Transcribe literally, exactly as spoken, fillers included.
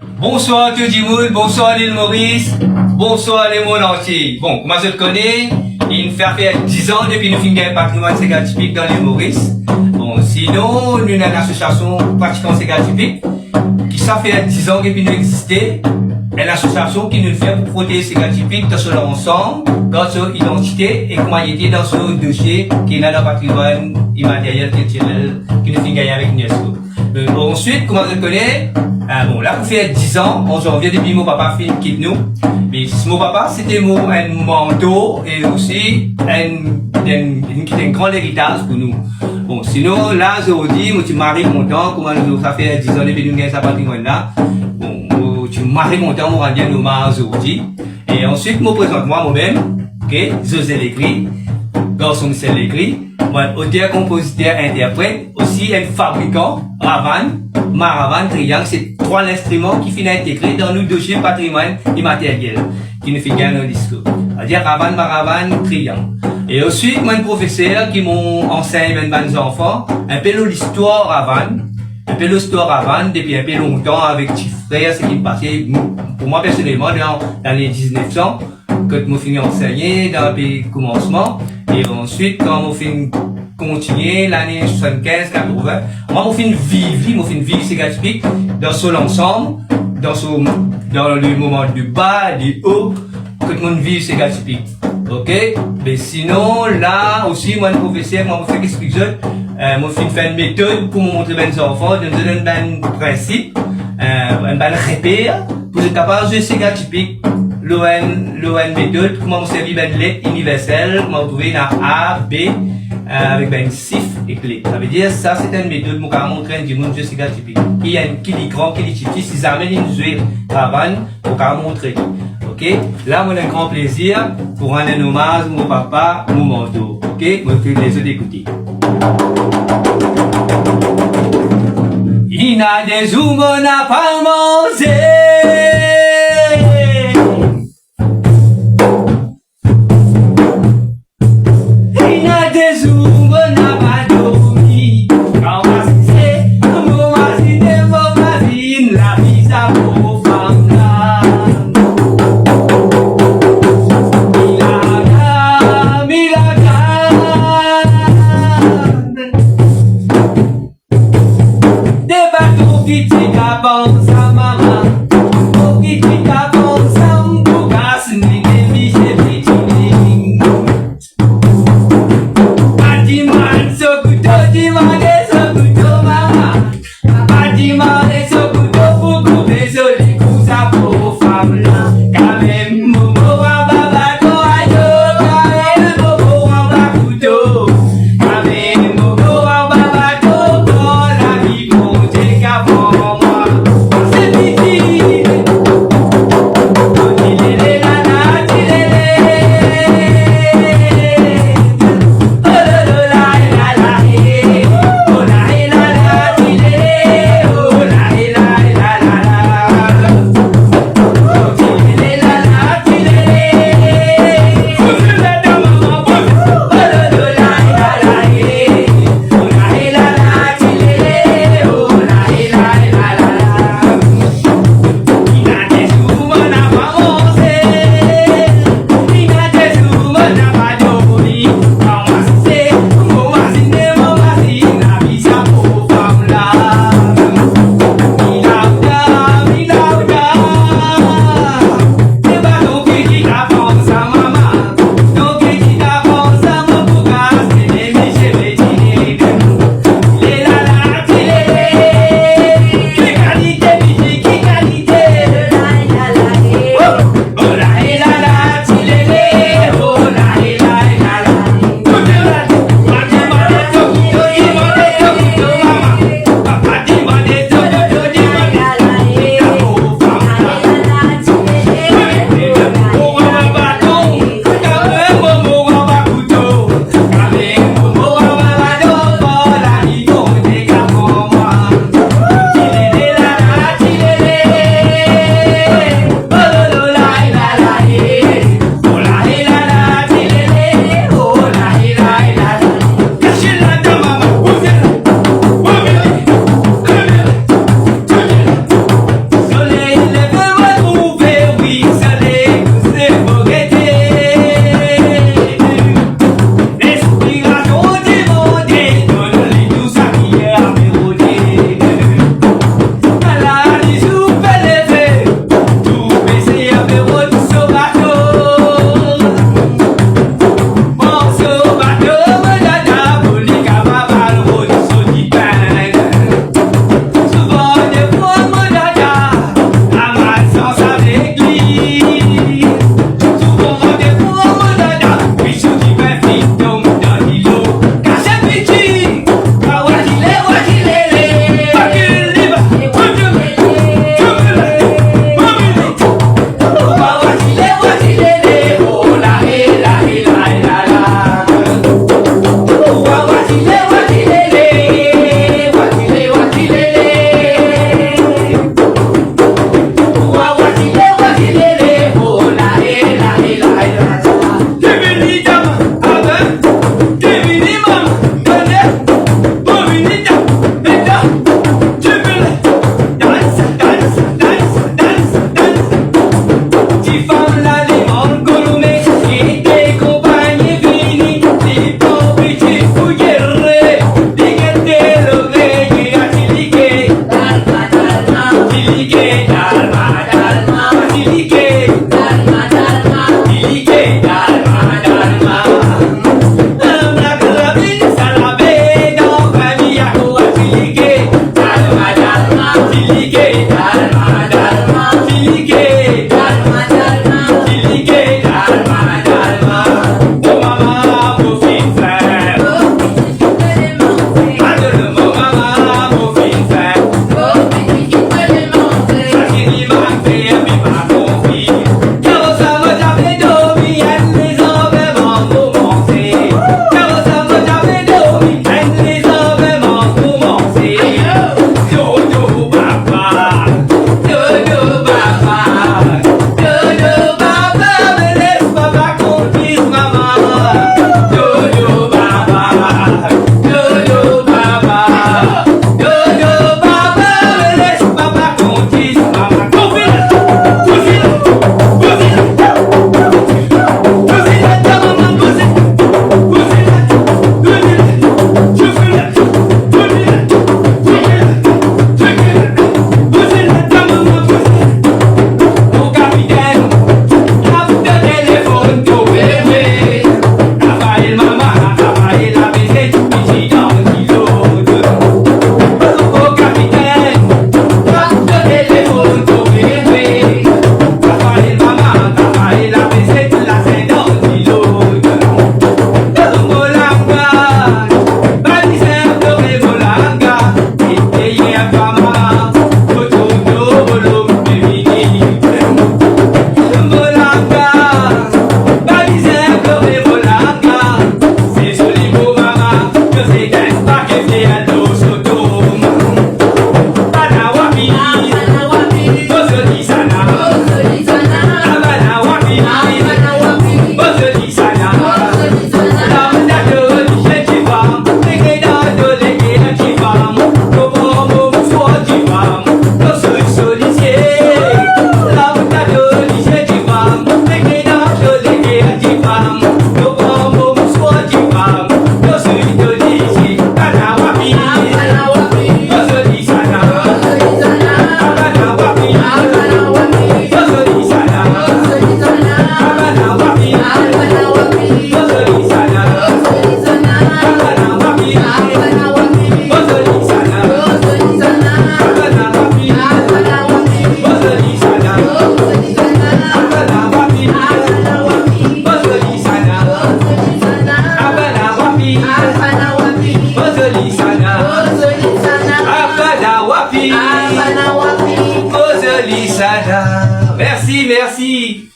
Bonswar tou dimoun, bonswar Lil Moris, bonswar lemond antie. Bon, kouma zot kone, inn fer, fer dizan depi nou finn gagn patrimwann sega tipik dan Lil Moris. Bon, sinon, nou ena enn asosiasion pratikan sega tipik, ki sa fer dizan depi nou existe, enn asosiasion ki nou fer pou protez sega tipik dan so lansam, gard so idantite e kouma li ete dan so dosie ki ena dan patrimwann imateryel kiltirel ki nou finn gagne avek unesco. Euh, answit, kouma zot kone, euh, bon, la pou fer dizan, an zanvie, depi mo papa finn kit nou. Me mo papa, sete mo, enn mantor e osi enn, enn, enn, enn gran leritaz pou nou. Bon, sinon, la, zordi, mo ti mari kontan, kouma nou sa fer dizan depi nou gagn sa patrimwann la. Bon, mo ti mari kontan, mo rann li enn omaz zordi. E answit, mo prezant mwa, momem, ok, José Legris, garson Michel Legris, mo enn oter, konpoziter, interpret, osi enn fabrikan ravann, maravann, triyang, se trwa linstriman ki finn integre dan nou dosie patrimwann imateryel ki nou finn gagn dan unesco. Savedir ravann, maravann, triyang. E answit, mo enn profeser ki mo ansegn bann, bann zanfan, enpe lor listwar ravann, enpe lor listwar ravann, depi enpe lontan avek ti frer, seki pase, pou mwa personelman, dan lane diznef san, kot mo finn ansegne dan pe koumansman, e answit, kan mo finn kontigne lane swasann-kinz, katrovin, mwa, mo finn viv li, mo finn viv sega tipik dan so lansam, dan so, dan le moman de ba, de o, kot mo viv sega tipik. Ok? Me sinon, la osi, mo enn profeser, mo fek explik zot, euh, mo finn fer enn metod pou mo montre bann zanfan, donn zot enn bann prinsip, euh, enn bann reper, pou zot kapav zwe sega tipik lor enn, lor enn metod, kouma mo servi bann let iniversel, kouma ou trouve ena A, B, euh, avek bann sif ek let. Savedir, sa se enn metod mo kapav montre enn dimoun zwe sega tipik. Ki enn, ki li gran, ki li tipti, si zame li zwe ravann, mo kapav montre li. Ok? La, mo ena enn gran plezir pou rann enn omaz mo papa, mo mantor. Ok? Mo fek lezot ekoute. Ena de zour mo napa manze. Ena de zour mo napa dormi. Kan mo asize, mo mazine, mo mazin lavi sa mo fam la. Milaga, milaga. De bato ki ti kabann sa mama, ki ti kabann sa mbougas, ni de misie pitini. Pa dimann so kouto, dimande so kouto mama. Pa dimann so kouto pou koupe zoli kou sa pov fam la. Kamem mo mor anba bato, ayo, kamem mo mor anba kouto. Kamem mo mor anba bato, kan lavi Bondie kapav mwa. Se piti. Merci, merci.